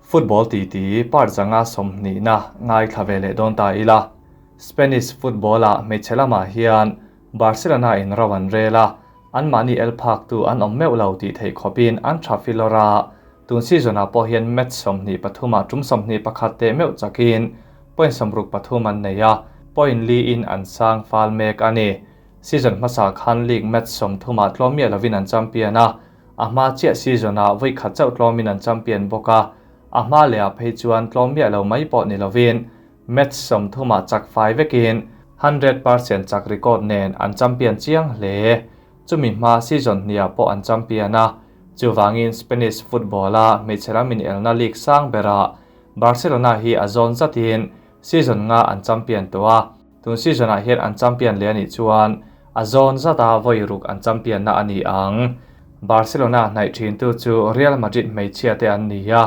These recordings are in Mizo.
Football titi part 5 20na ngaithla ve leh dawn ta ila. Spanish football-ah hmeichhe lamah hian Barcelona in ro an rel a, anmahni el phak tu an awm meuh lo tih theih khawpin an tha filawr a, tun season-ah pawh hian match 23 ah tum 21 teh meuh chakin point 63 an nei a, point li in an sang fal mek a ni. Season hmasa khan league match 30 ah tlawm miah lovin an champion a, a hma chiah season ah vawi khat chauh tlawmin an champion bawk a, a hma leh ah phei chuan tlawm miah lo mai pawh ni lovin match 30 ah chak fai vekin 100% chak record nen an champion chiang hle. Chumi hma season hniah pawh an champion a, chuwangin Spanish football a hmeichhe lam in elna league sang berah Barcelona hi a zawn zatin season nga an champion tawh a, tun season ah hian an champion leh anih chuan a zawn zata vawi ruk an champion na ani ang. Barcelona hnaih thin tu chu Real Madrid hmeichhia te an ni a,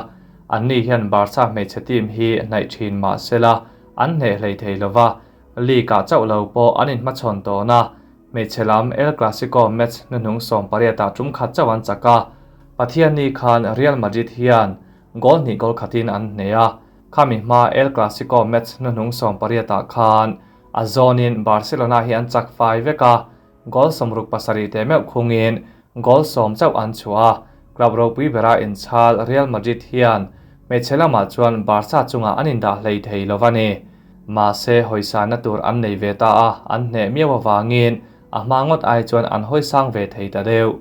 an ni hian Barca hmeichhe team hi hnaih thin mahsela an hneh hlei thei lova, league ah chauh lo pawh an inhmachhawn tawn a, hmeichhe lam El Clasico match hnuhnung 18 ah tum khat chauh an chak a, Pathianni khan Real Madrid hian goal hnih goal khatin an hneh a, khami hma El Clasico match hnuhnung 18 ah khan a zawnin Barcelona hi an chak fai vek a, goal 67 te meuh khungin goal 10 chauh an chhuah a, club ropui bera inchhal Real Madrid hian hmeichhe lamah chuan Barca chungah an indah hlei thei lo a ni. Mahse hawisana tur an nei ve ta a, an hneh miau awangin a hma ngawt ai chuan an hawisang ve thei ta deuh.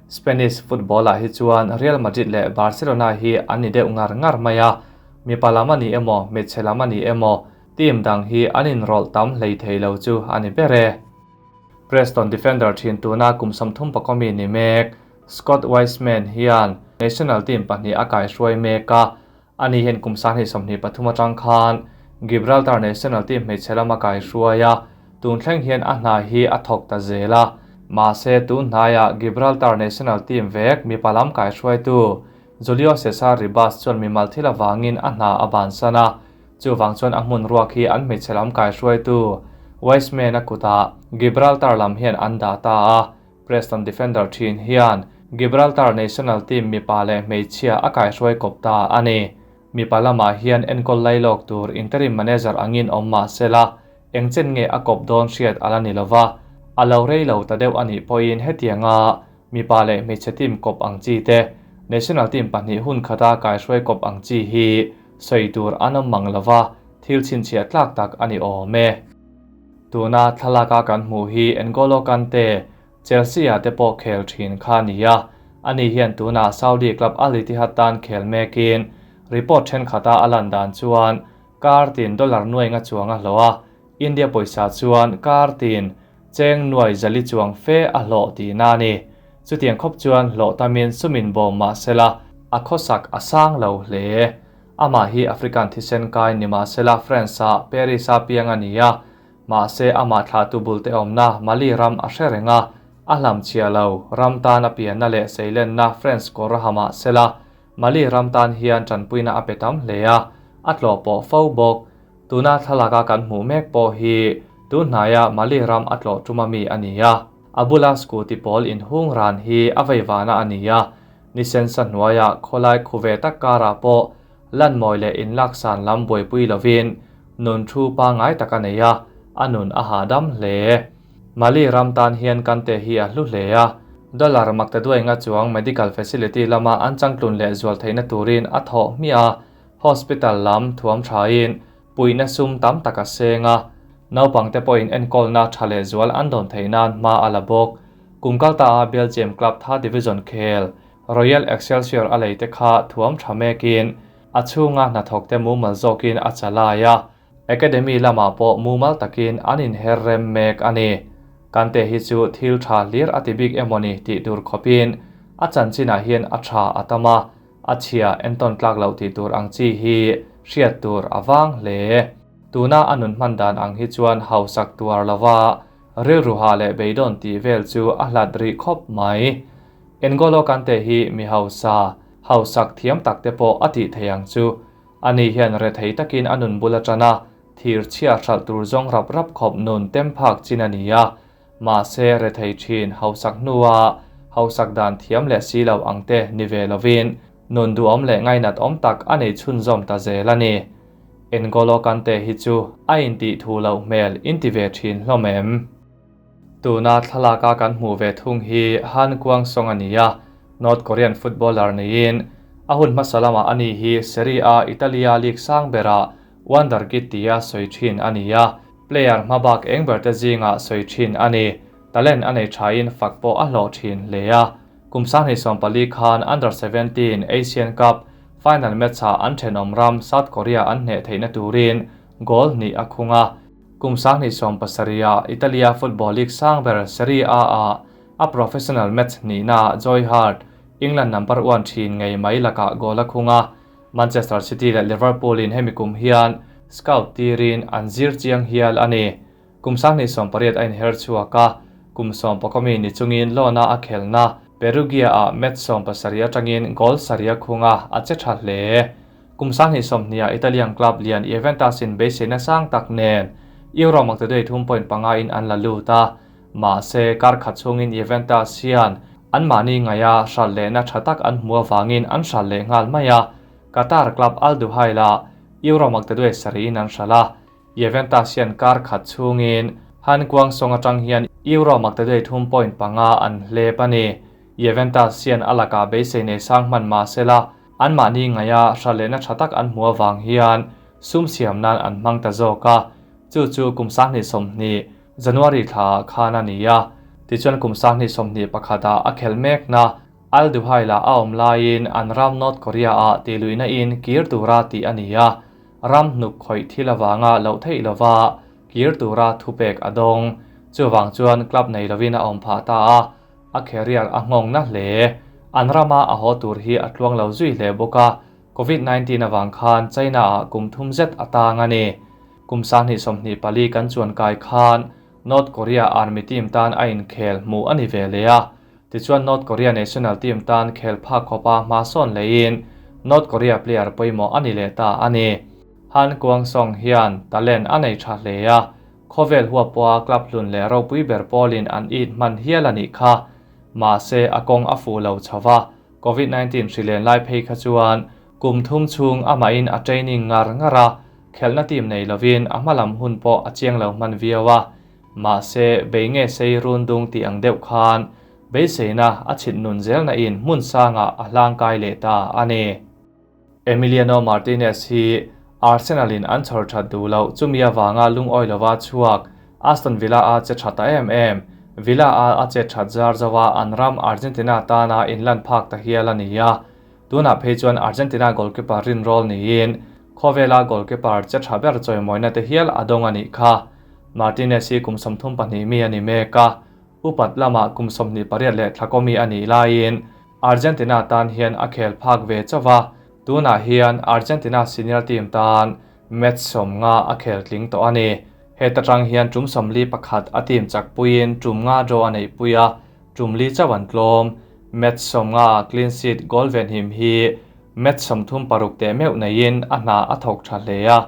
Spanish football ah hi chuan Real Madrid leh Barcelona hi an ni deuh ngar ngar mai a, mipa lam a ni emaw hmeichhe lam a ni emaw team dang hi an inrawlh tam hlei thei lo chu a ni ber e. Preston defender thin tuna kum 30 pakomi ni mek Scott Wiseman hian national team pahnih a kaihruai mek a, ani hian kum 23 atang khan Gibraltar national team hmeichhe lama kaihruai a, tun thleng hian a hna hi a thawk ta zel a, mahse tun hnaiah Gibraltar national team vek mipa lam kaihruaitu Julio Cesar Ribas chuan mimal thil awangin a hna a ban san a, chuwang chuan a hmun ruak hi an hmeichhe lam kaihruaitu Wiseman a kutah Gibraltar lam hian an dah ta a, Preston defender thin hian Gibraltar national team mipa leh hmeichhia a kaihruai kawp ta a ni. Mipa lamah hian enkawl lailawk tur interim manager angin awm mahsela engchen nge a kawp dawn hriat ala ni lova, a lo rei lo ta deuh anih pawhin hetianga mipa leh hmeichhe team kawp ang chi te national team pahnih hun khata kaihruai kawp ang chi hi sawi tur an awm mang lova, thil chhinchhiah tlak tak ani awm e. Tuna thlalaka kan hmuh hi N'Golo Kante, Chelsea ah te pawh khel thin kha ni a, ani hian tuna Saudi club Al Ittihad tan khel mekin report then khata a lan dan chuan kar tin dollar nuai nga chuang a hlawh a, India pawisa chuan kar tin cheng nuai zali chuang fe a hlawh ti na ni. Chutiang khawp chuan hlawh tamin sumin bawm mahsela a khawsak a sang lo hle. Amah hi African thisen kai ni mahsela France ah Paris a piang a ni a, mahse amah thlah tu bul te awmna Mali ram a hre reng a, a hlam chhia lo ram tan a pianna leh seilenna France kawr a ha mahsela Mali ram tan hian tanpuina a pe tam hle a, a tlawh pawh fo bawk. Tuna thlalaka kan hmuh mek pawh hi tun hnaia Mali ram a tlawh tuma mi a ni a, a bula scooty pawl inhung ran hi a veiwana a ni a, nisen sa hnuaia khawlai khuve tak karah pawh lan mawi leh inlaksan lam buaipui lovin nun thu pangai tak a nei a, a nun a hahdam hle. Mali ram tan hian Kante hi a hlu hle a, dollar makta duai nga chuang medical facility lama an changtlun leh zual theihna turin a thawh hmiah a, hospital lam thuam thain puina sum tam tak a seng a, naupang te pawhin enkawlna tha leh zual an dawn theih nan hma a la bawk. Kum kalta a Belgium club tha division khel Royal Excelsior a lei te kha thuam tha mekin a chhunga hnathawk te mumal zawkin a chalai a, academy lamah pawh mumal takin an inher rem mek a ni. Kante hi chu thil tha hlir a ti bik emawni tih tur khawpin a chanchinah hian a tha a tam a, a chhia enton tlak loh tih tur ang chi hi hriat tur a vang hle. Tuna a nun hman dan ang hi chuan hausak tuar lova rilruha leh beidawng tih vel chu a hlat rih khawp mai. N'Golo Kante hi mi hausa, hausak thiam tak te pawh a tih thei ang chu. Ani hian re thei takin a nun bul atana thir chhia hralh tur zawng rap rap khawp nun tem phak chin a ni a, mahse re thei thin hausak hnuah hausak dan thiam leh si lo ang te ni ve lovin. Nun duhawm leh ngainat awm tak a nei chhunzawm ta zel a ni. N'Golo Kante hi chu a intih thu loh hmel inti ve thin hlawm em? Tuna thlalaka kan hmuh ve thung hi Han Kuang Song a ni a, North Korean footballer niin a hun hmasa lamah ani hi Serie A Italia league sang berah wonderkid tia sawi thin a ni a, player hmabak eng ber te zingah sawi thin a ni. Talent a nei thain fak pawh a hlawh thin hle a. Kum 2014 khan Under 17 Asian Cup final match-ah an thenawm ram South Korea an hneh theihna turin goal hnih a khung a. Kum 2017-ah Italia football league sang ber Serie A-ah a professional match hnihnaah Joy Hart, England number one thin ngei mai lakah goal a khung a. Manchester City leh Liverpool-in hemi kum hian scout tirin an zir chiang hial a ni. Kum 2018 a inher chhuak a, kum 10 mi ni chungin loan-a a khelna Perugia-ah match 70 atangin goal sarih a khung a, a che tha hle. Kum 2020-ah Italian club lian Juventus-in beiseina sang tak nen Euro maktaduai 3.5 in an la lut a, mahse kar khat chhungin Juventus hian anmahni ngaia hral lehna tha tak an hmu avangin an hral leh nghal mai a, Qatar club Al Duhail-ah Euro maktaduai sarih in an hral a, Juventus hian kar khat chhungin Han Kuang Song atang hian Euro maktaduai 3.5 an hlep a ni. Juventus hian a lakah beisei nei sang hman mahsela anmahni ngaia hral lehna tha tak an hmu avang hian sum siam nan an hmang ta zawk a, chu chu kum 2020 January thlaah khan a ni a. Tichuan kum 2021-ah a khel mekna Al Duhail-ah a awm laiin an ram North Korea-ah tihluihna in kir tura tih a ni a, ram hnuk khawih thil avanga loh theih lova kir tura thupek a dawng. Chuvang chuan club nei lovin a awm phah ta a, a career a nghawng na hle. An rama a haw tur hi a tluang lo zui hle bawk a, Covid-19 avang khan China-ah kum thum zet a tang a ni. Kum 2024 kan chuan kai khan North Korea Army team tan a inkhel hmuh a ni ve leh a. Tichuan North Korea national team tan khel phak khawpa hma sawn leiin North Korea player pawimawh a ni leh ta a ni. Han Kuang Song hian talent a nei tha hle a, khawvel huap pawha club hlun leh ropui ber pawlin an it hman hial a nih kha. Mahse a kawng a fuh lo chho va, Covid-19 hrilen lai phei kha chuan kum thum chhung amahin a training ngar ngar a, khelhna team nei lovin a hmalam hun pawh a chiang lo hman viau a. Mahse bei nge sei run dung tih ang deuh khan beiseina a chhit nun zelna in hmun sangah a hlang kai leh ta a ni. Emiliano Martinez hi Arsenal in an chhawr that duh loh chumi avanga lungawi lova chhuak Aston Villa a che tha ta em em. Villa a a che that zar zawa an ram Argentina tana inlan phak ta hial a ni a. Tunah phei chuan Argentina goalkeeper rin rol niin khawvela goalkeeper che tha ber chawimawina te hial a dawng a nih kha. Martinez hi kum 32 mi a ni mek a, upat lamah kum 28 leh thlakomi a nih laiin Argentina tan hian a khel phak ve chawa, tunah hian Argentina senior team tan match 50 a khel tling tawh a ni. Heta tang hian tum 41 a team chak puiin tum nga draw a nei puia, tum li chawan tlawm. Match 50 clean sheet goal ven him hi match 36 te meuh neiin a hna a thawk tha hle a.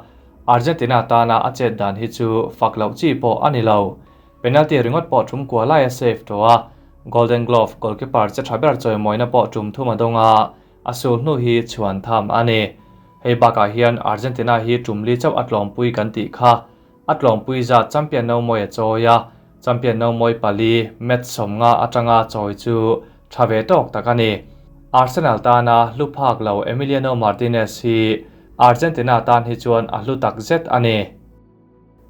Argentina tana a chet dan hi chu fak loh chi pawh a ni lo. Penalty ringot pawh tum kwa lai a save to a, Golden Glove goalkeeper che tha ber chawimawina pawh tum thum a dawnga, a sul hnu hi chhuan tham a ni. Hei bakah hian Argentina hi tum li chauh a tlawmpui kan tih kha. A tlawmpui za champion no mawi a chawi a, champion no mawi pali match 50 atanga chawi chu tha ve tawk tak a ni. Arsenal tana hlu phak lo Emiliano Martinez hi Argentina tan hi chuan a hlu tak zet a ni.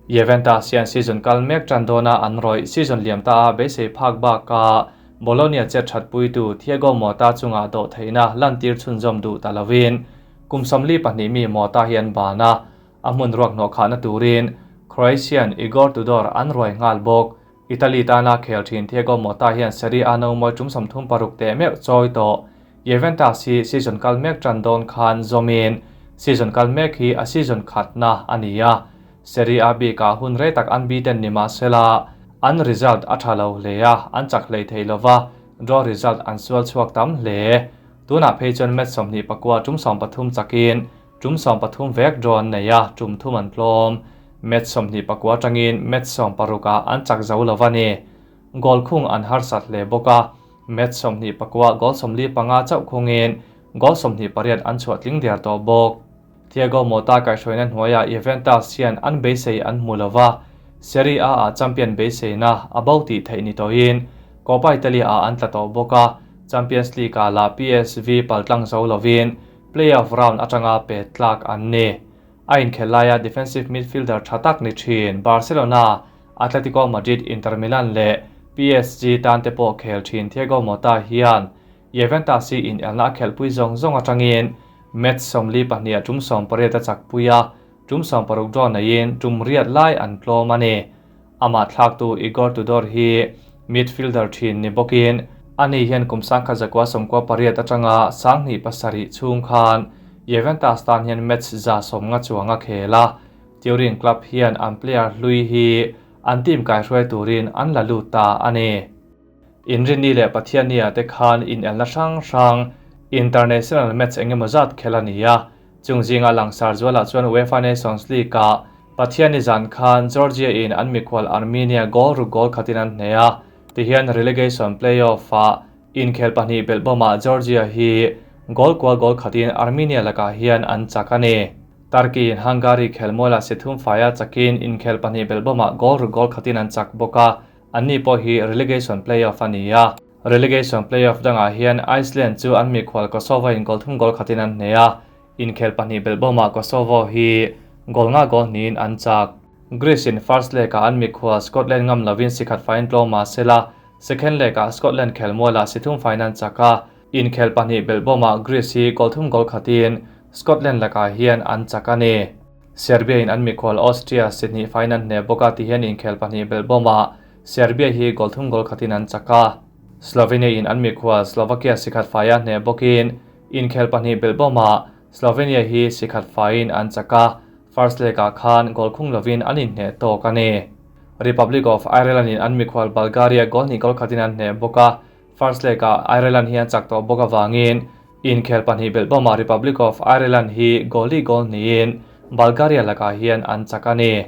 Juventus hian season kal mek tan dawna an rawih season liam ta a beisei phak baka Bologna che that puitu Thiago Motta chunga dawh theihna lantir chhunzawm duh ta lovin kum 42 mi Motta hian bana a hmun ruak hnawh khahna turin Croatian Igor Tudor an ruai nghal bawk. Italy tana khel thin Thiago Motta hian Serie A no mawi tum 36 te meuh chawi tawh. Juventus hi season kal mek tan dawn khan zawmin season kal mek hi a season khatna a ni a. Serie A bikah hun rei tak an beaten ni mahsela an result a tha lo hle a, an chak hlei thei lova, draw result an sual chhuak tam hle. Tunah phei chuan match 24 tum 13 chakin tum 13 vek draw an nei a, tum thum an tlawm. Match 24 tangin match 16 ah an chak zo lova ni. Goal khung an harsat hle bawk a, match 24 goal 45 chauh khungin goal 28 an chhuah tling der tawh bawk. Thiago Motta kaihhruaina hnuaiah Juventus hian an beisei an hmu lova, Serie A ah champion beiseina a bo tih theih ni tawhin Coppa Italia ah an tla tawh bawk a, Champions League ah lah PSV paltlang zo lovin play-off round atanga pet tlak an ni. A inkhel laia defensive midfielder tha tak ni thin Barcelona, Atletico Madrid, Inter Milan leh PSG tan te pawh khel thin Thiago Motta hian Juventus hi inelna a khelhpui zawng zawng atangin match 42 ah tum 18 a chakpui a, tum 16 draw neiin tum riat lai an tlawm a ni. Amah thlaktu Igor Tudor hi midfielder thin ni bawkin ani hian kum 1998 atanga 2007 chhung khan Juventus tan hian match 150 chuang a khel a. Turin club hian an player hlui hi an team kaihruai turin an la lut ta a ni. Inrinni leh Pathianni ah te khan inelna hrang hrang international match engemaw zat khel a ni a. Chung zinga langsar zualah chuan UEFA Nations League ah Pathianni zan khan Georgia in an mikhual Armenia goal ruk goal khatin an hneh a. Tihian relegation play-off ah inkhel pahnih belhbawmah Georgia hi goal kua goal khatin Armenia lakah hian an chak a ni. Turkey in Hungary khelmualah si thum faia chakin inkhel pahnih belhbawmah goal ruk goal khatin an chak bawk a. Anni pawh hi relegation play-off a ni a. Relegation play-off dangah hian Iceland chu an mikhual Kosovo in goal thum goal khatin an hneh a. Inkhel pahnih belhbawmah Kosovo hi goal nga goal hnihin an chak. Greece in first leg ah an mikhual Scotland ngam lovin si khat faiin tlawm mah sela, second leg ah Scotland khelmualah si thum faiin an chak a. Inkhel pahnih belhbawmah Greece hi goal thum goal khatin Scotland lakah hian an chak a ni. Serbia in an mikhual Austria si hnih faiin an hneh bawk a ti hian inkhel pahnih belhbawmah Serbia hi goal thum goal khatin an chak a. Slovenia in an mikhual Slovakia si khat faia hneh bawkin inkhel pahnih belhbawmah Slovenia hi si khat faiin an chak a, first leg ah khan goal khung lovin an inhneh tawk a ni. Republic of Ireland in an mikhual Bulgaria goal hnih goal khatin an hneh bawk a, first leg ah Ireland hi an chak tawh bawk avangin inkhel pahnih belhbawmah Republic of Ireland hi goal li goal hnihin Bulgaria lakah hian an chak a ni.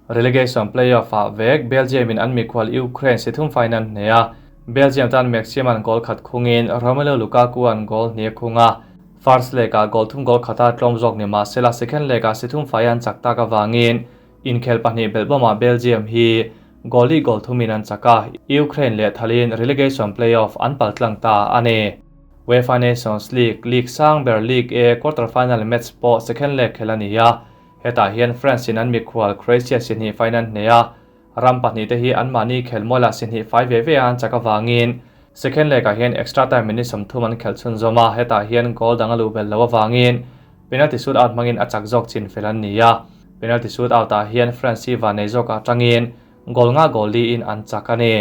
Relegation play-off ah vek Belgium in an mikhual Ukraine si thum faiin an hneh a, Belgium tan Maximan goal khat khungin Romelu Lukaku an goal hnih a khung a, first leg ah goal thum goal khata tlawm zawk ni mah sela second leg ah si thum fai an chak tak avangin inkhel pahnih belhbawmah Belgium hi goal li goal thumin an chak a, Ukraine leh thalin relegation play-off an paltlang ta a ni. UEFA Nations League, League sang ber League A quarter-final match pawh second leg khel a ni a, hetah hian France in an mikhual Croatia si hnih faiin an hneh a, ram pahnih te hi anmahni khelmualah si hnih fai ve ve a an chak avangin second leg ah hian extra time minute 30 an khelh chhunzawm a, hetah hian goal dang a luh belh loh avangin penalty shootout hmangin a chak zawk chin fel an ni a, penalty shootout ah hian France hi van nei zawk atangin goal nga goal li in an chak a ni.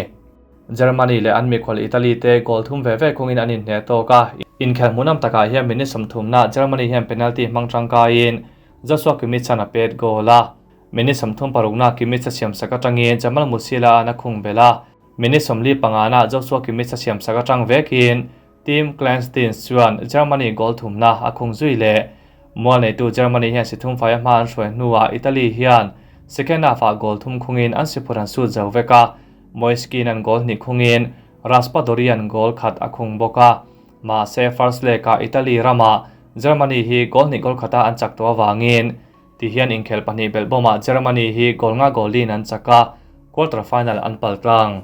Germany leh an mikhual Italy te goal thum ve ve kawngin an inhneh tawk a, inkhel hmuhnawm takah hian minute 30 na Germany hian penalty hmang tangkaiin Joshua Kimmich a pet goal a, minute 36 na Kimmich a siam sak atangin Jamal Musiala an a khung belh a, minute 45 na Joshua Kimmich a siam sak atang vekin Tim Kleindienst chuan Germany goal thum na a khung zui leh. Mual neitu Germany hian si thum fai a hma an hruai hnuah Italy hian second half ah goal thum khungin an si phur an sut zo vek a, Moise Kean an goal hnih khungin Raspadori an goal khat a khung bawk a. Mahse first leg ah Italy ramah Germany hi goal hnih goal khata an chak tawh avangin ti hian inkhel pahnih belhbawmah Germany hi goal nga goal in an chak a, quarter final an paltlang.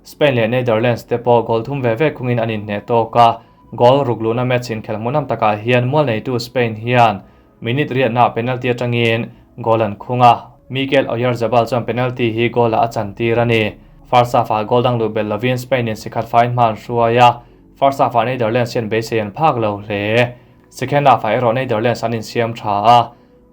Spain leh Netherlands te pawh goal thum ve ve khungin an inhneh tawk a, goal ruk luhna match inkhel hmuhnawm takah hian mual neitu Spain hian minute riatna penalty atangin goal an khung a, Mikel Oyarzabal chuan penalty hi goal ah a chantir a ni. First half ah goal dang luh belh lovin Spain in sikhat faiin hma an hruai a, first half ah Netherlands hian beisei an phak lo hle. Second half ah erawh Netherlands an insiam tha a,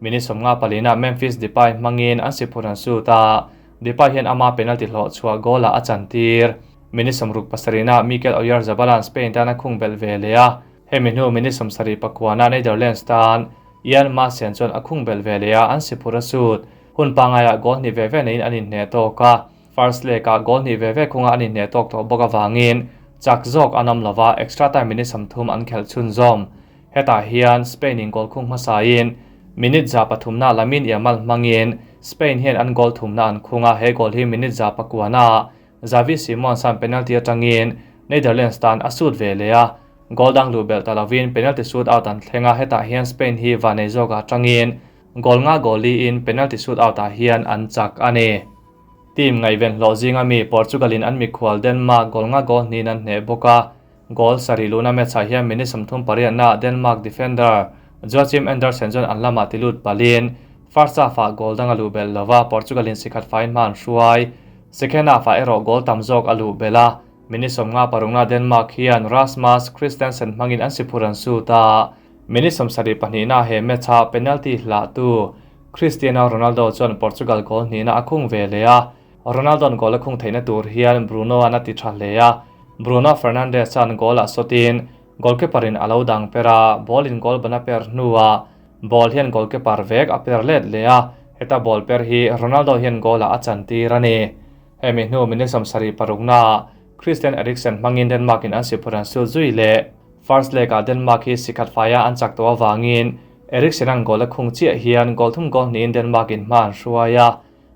minute 54 ah Memphis Depay hmangin an si phur an sut a, Depay hian ama penalty hlawh chhuah goal ah a chantir. Minute 67 ah Mikel Oyarzabal an Spain tan a khung belh ve leh a, hemi hnu minute 79 ah Netherlands tan Ian Maatsen chuan a khung belh ve leh a, an si phur a sut. Hun pangaiah goal hnih ve ve neiin an inhneh tawk a, first leg ah goal hnih ve ve khunga an inhneh tawk tawh bawk avangin chak zawk an awm lova, extra time minute 30 an khelh chhunzawm. Hetah hian Spain in goal khung hmasain minute 103 na Lamine Yamal hmangin Spain hian an goal thumna an khung a, he goal hi minute 109 ah Xavi Simons an penalty atangin Netherlands tan a sut ve leh a. Goal dang luh belh ta lovin penalty shootout an thleng a, hetah hian Spain hi vanei zawkah tangin goal nga goal liin penalty shootout ah hian an chak a ni. Team ngaihven hlawh zinga mi Portugal in an mikhual Denmark goal nga goal hnihin an hneh bawk a, goal sarih luhna match ah hian minute 38 nah Denmark defender Joachim Andersen chuan an lamah ti lut palin first half ah goal dang a luh belh lova, Portugal in sikhat faiin hma an hruai. Second half ah erawh goal tam zawk a luh belh a. Minute 56 na Denmark hian Rasmus Christensen hmangin an siphur an sut a, minute 72 na he match ah penalty hlahtu Cristiano Ronaldo chuan Portugal goal hnihna a khung ve leh a, Ronaldo-a'n goal a khung theihna tur hian Bruno-a'n a ti tha hle a, Bruno Fernandes-a'n goal ah sawtin goalkeeper in a lo dang per a, ball in goal ban a per hnuah ball hian goalkeeper vek a per let leh a, heta ball per hi Ronaldo hian goal ah a chantir a ni. Hemi hnu minute 76 naah Christian Eriksen hmangin Denmark in an siphur an sut zui leh. First leg ah Denmark hi sikhat faia an chak tawh avangin Eriksen an goal a khung chiah hian goal thum goal hnihin Denmark in hma an hruai a.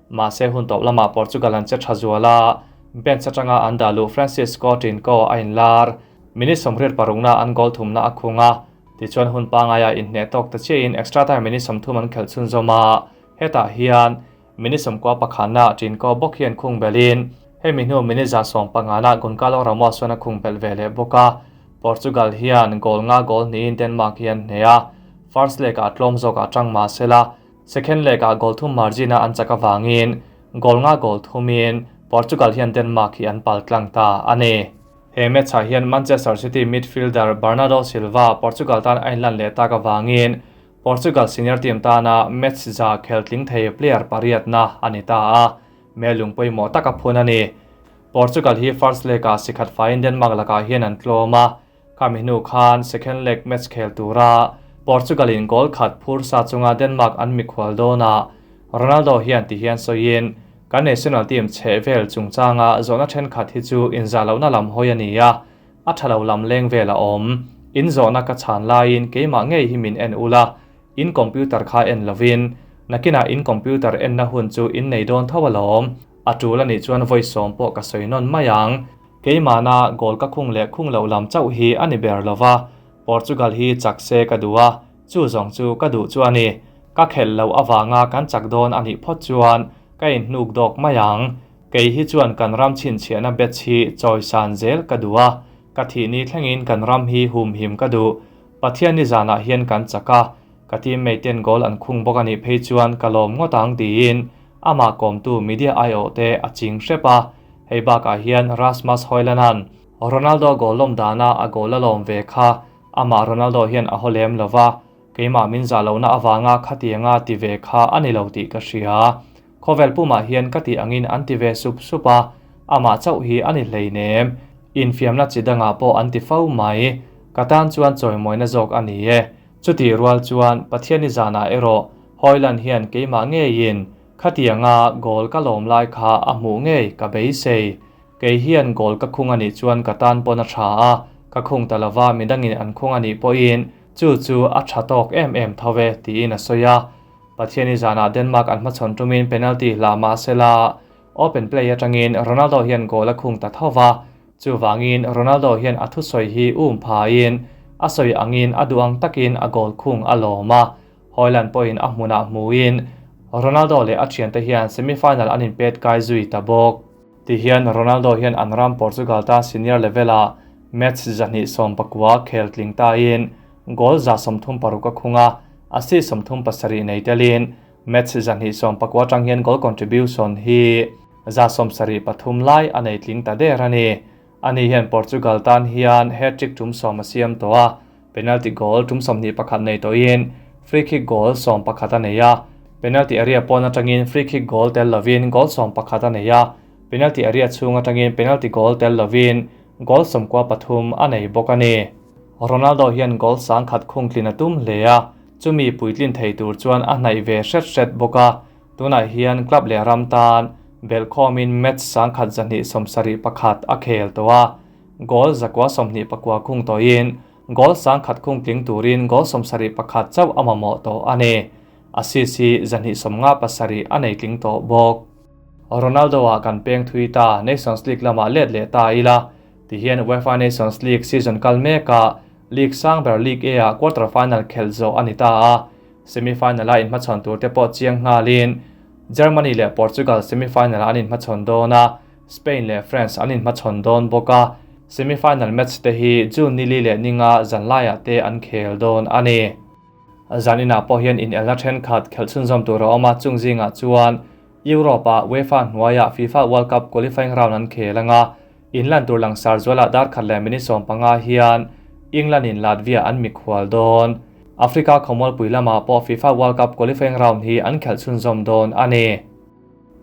Mahse hun tawp lamah Portugal an che tha zual a, bench atanga an dah luh Francisco Trincao a inlar. Minute 86 naah an goal thumna a khung a, tichuan hun pangaia inhneh tawk ta chiahin extra time minute 30 an khelh chhunzawm a, hetah hian Minute 91 nah Trincao bawk hian khung belhin hemi hnu minute 115 nah Goncalo Ramos chuan a khung belh ve leh bawk a. Portugal hian goal nga goal hnihin Denmark hi an hneh a, first leg ah tlawm zawkah tang mah sela, second leg ah goal thum margin a an chak avangin goal nga goal thumin Portugal hian Denmark hi an pal tlang ta a ni. He match ah hian Manchester City midfielder Bernardo Silva Portugal tan a inlan leh tak avangin Portugal senior team tana match za khel tling thei player pariatna a ni ta a, melung pawimawh tak a phun a ni. Portugal hi first leg ah sikhat faiin Denmark lakah hian an tlawm a, khami hnu khan second leg match khel tura Portugal in goal khat phur sa chunga Denmark an mikhual dawnah Ronaldo hian ti hian sawiin, Kan national team chheh vel chungchanga zawhna thenkhat hi chu inzah lohna lam hawi a ni a, a tha lo lam leng vel a awm. In zawhna ka chhan laiin keimah ngei hi min en ula, in computer kha en lovin, nakinah in computer enna hun chu in nei dawn tho alawm. A tul a nih chuan vawi sawm pawh ka sawi nawn mai ang. Keimahna goal ka khung leh khung loh lam chauh hi a ni ber lova, Portugal hi chak se ka duh a, chu zawng chu ka duh chu a ni. Ka khelh loh avanga kan chak dawn a nih phawt chuan ka inhnuk dawk mai ang. Kei hi chuan kan ram chhinchhiahna batch hi chawisan zel ka duh a, ka thih ni thlengin kan ram hi humhim ka duh. Pathian ni zanah hian kan chak a, ka teammate ten goal an khung bawk a nih phei chuan ka lawm ngawt ang tiin amah kawmtu media aiawh te a ching hrep a. Hei bakah hian Rasmus Hojlund-a'n Ronaldo goal lawm dana a goal a lawm ve kha amah Ronaldo hian a haw lem lo va, keimah min zah lohna avanga khatianga ti ve kha a ni lo tih ka hria. Khawvel pumah hian ka tih angin an ti ve sup sup a, amah chauh hi a ni hleinem. Infiamna chi dangah pawh an ti fo mai. Ka tan chuan chawimawina zawk a ni e. Chutih rual chuan Pathiani zanah erawh Hojlund hian keimah ngeiin khatianga goal ka lawm lai kha a hmuh ngei ka beisei. Kei hian goal ka khung a nih chuan ka tan pawn a tha a, ka khung ta lova midangin an khung a nih pawhin chu chu a tha tawk em em tho e tiin a sawi a. Pathiani zanah Denmark an hmachhawn tumin penalty hlah mah sela open play atangin Ronaldo hian goal a khung ta tho va, chuvangin Ronaldo hian a thusawi hi um phain a sawi angin a duh ang takin a goal khung a lawm a, Hojlund pawhin a hmunah hmuin Ronaldo leh a thiante hian semi-final an inpet kai zui ta bawk. Tihian Ronaldo hian an ram Portugal tan senior level-ah match 219 khel tling tain goal 136 a khung a, assist 37 nei telin match 219 atang hian goal contribution hi 173 lai a nei tling ta der a ni. Ani hian Portugal tan hian hat-trick tum 10 a siam tawh a, penalty goal tum 21 nei tawhin free kick goal 11 a nei a, penalty area pawn atangin free kick goal tel lovin goal 11 a nei a, penalty area chhung atangin penalty goal tel lovin goal 93 a nei bawk a ni. Ronaldo hian goal 1000 khung tlin a tum hle a, chumi puitlin thei tur chuan a hnaih ve hret hret bawk a, tunah hian club leh ram tan belhkhawmin match 1171 a khel tawh a, goal 929 khung tawhin goal 1000 khung tling turin goal 71 chauh a mamawh tawh a ni. Assist hi 257 a nei tling tawh bawk. Ronaldo-a kan peng thui ta Nations League lamah let leh ta ila. Tihian UEFA Nations League season kal mekah League sang ber League A-ah quarter final khelh zawh a ni ta a, semi final-a inhmachhawn turte pawh chiang nghalin Germany leh Portugal semi final-ah an inhmachhawn dawn a, Spain leh France an inhmachhawn dawn bawk a, semi final match te hi June nili leh ninga zanlaiah te an khel dawn a ni. Zan inah pawh hian inelna thenkhat khelh chhunzawm tur a awm a, chung zingah chuan Europe-ah UEFA hnuaiah FIFA World Cup qualifying round an khel ang a, Inlan tur langsar zualah dar khat leh minute 15 hian England in Latvia an mikhual dawn. Africa khawmualpui lamah pawh FIFA World Cup qualifying round hi an khelh chhunzawm dawn a ni.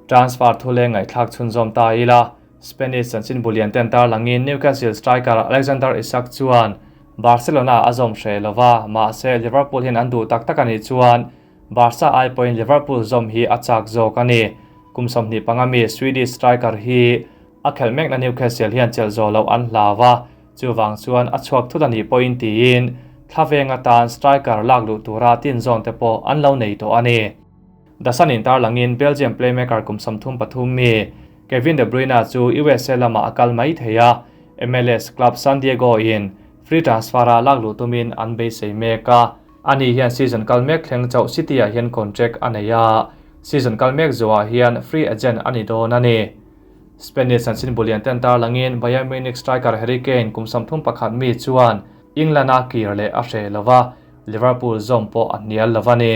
Transfer thu leng ngaihthlak chhunzawm ta ila, Spanish chanchin bulian ten tarlangin Newcastle striker Alexander Isak chuan Barcelona a zawm hreh lova, mahse Liverpool hian an duh tak tak a nih chuan Barca ai pawhin Liverpool zawm hi a chak zawk a ni. Kum 25 mi Swedish striker hi A khelh mekna Newcastle hian chelh zawh loh an hlau a, chuvang chuan a chhuak thut a nih pawhin tiin thlaveng atan striker lak luh tura tin zawn te pawh an lo nei tawh a ni. The Sun in tarlangin Belgium playmaker kum 33 mi Kevin De Bruyne chu USA lamah a kal mai thei a, MLS club San Diego in free transfer-a lak luh tumin an beisei mek a. Ani hian season kal mek thleng chauh City-ah hian contract a nei a, season kal mek zawhah hian free agent a ni dawn a ni. Spanish chanchin bulian ten tarlangin Bayern Munich striker Harry Kane kum 31 mi chuan England-a kir leh a hreh lo va, Liverpool zawm pawh a hnial lo a ni.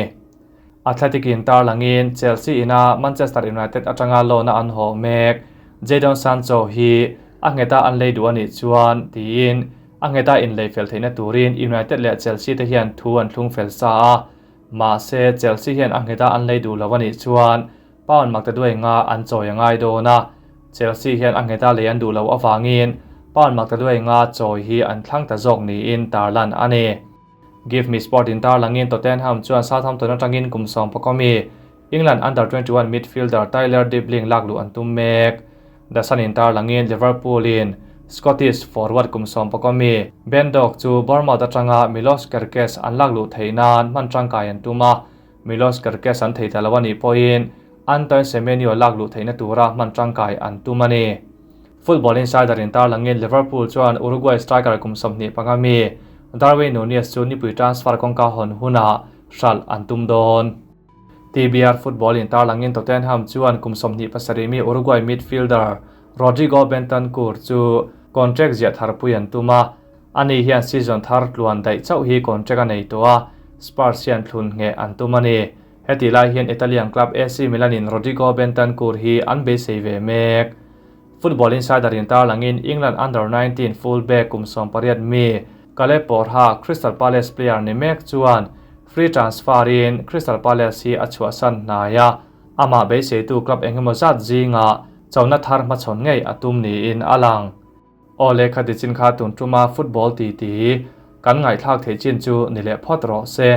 Athletic in tarlangin Chelsea ina Manchester United atanga loan-a an hawh mek Jadon Sancho hi a ngheta an lei duh a nih chuan tiin a ngheta inlei fel theihna turin United leh Chelsea te hian thu an thlung fel sa a, mahse Chelsea hian a ngheta an lei duh lo a nih chuan Pound maktaduai nga an chawi a ngai dawn a, Chelsea hian a ngheta lei an duh loh avangin pound maktaduai nga chawi hi an thlang ta zawk niin tarlan a ni. Give Me Sport in tarlangin Tottenham chuan Southampton atangin kum 10 mi England Under 21 midfielder Tyler Dibling lak luh an tum mek. The Sun in tarlangin Liverpool in Scottish forward kum 10 mi Ben Doak chu Bournemouth atanga Milos Kerkez an lak luh theih nan hman tangkai an tum a, Milos Kerkez an thei ta lo a nih pawhin Antoine Semenyo lak luh theihna tura hman tangkai an tum a ni. Football Insider in tarlangin Liverpool chuan Uruguay striker kum 25 mi Darwin Nunez chu nipui transfer kawngka hawn hunah hralh an tum dawn. TBR Football in tarlangin Tottenham chuan kum 27 mi Uruguay midfielder Rodrigo Bentancur chu contract ziah tharpui an tum a, Ani hian season thar tluan daih chauh hi contract a nei tawh a, Spurs hian thlun ngheh an tum a ni. Heti lai hian Italian club AC Milan in Rodrigo Bentancur hi an beisei ve mek. Football Insider in tarlangin England Under 19 full back kum 18 mi Caleb Borja, Crystal Palace player ni mek chuan free transfer in Crystal Palace hi a chhuahsan hnai a, amah beiseitu club engemaw zat zingah chona thar hmachhawn ngei a tum niin a lang. Aw le kha tichin kha tun tuma football ti ti kan ngaihthlak theih chin chu ni leh phawt rawh se.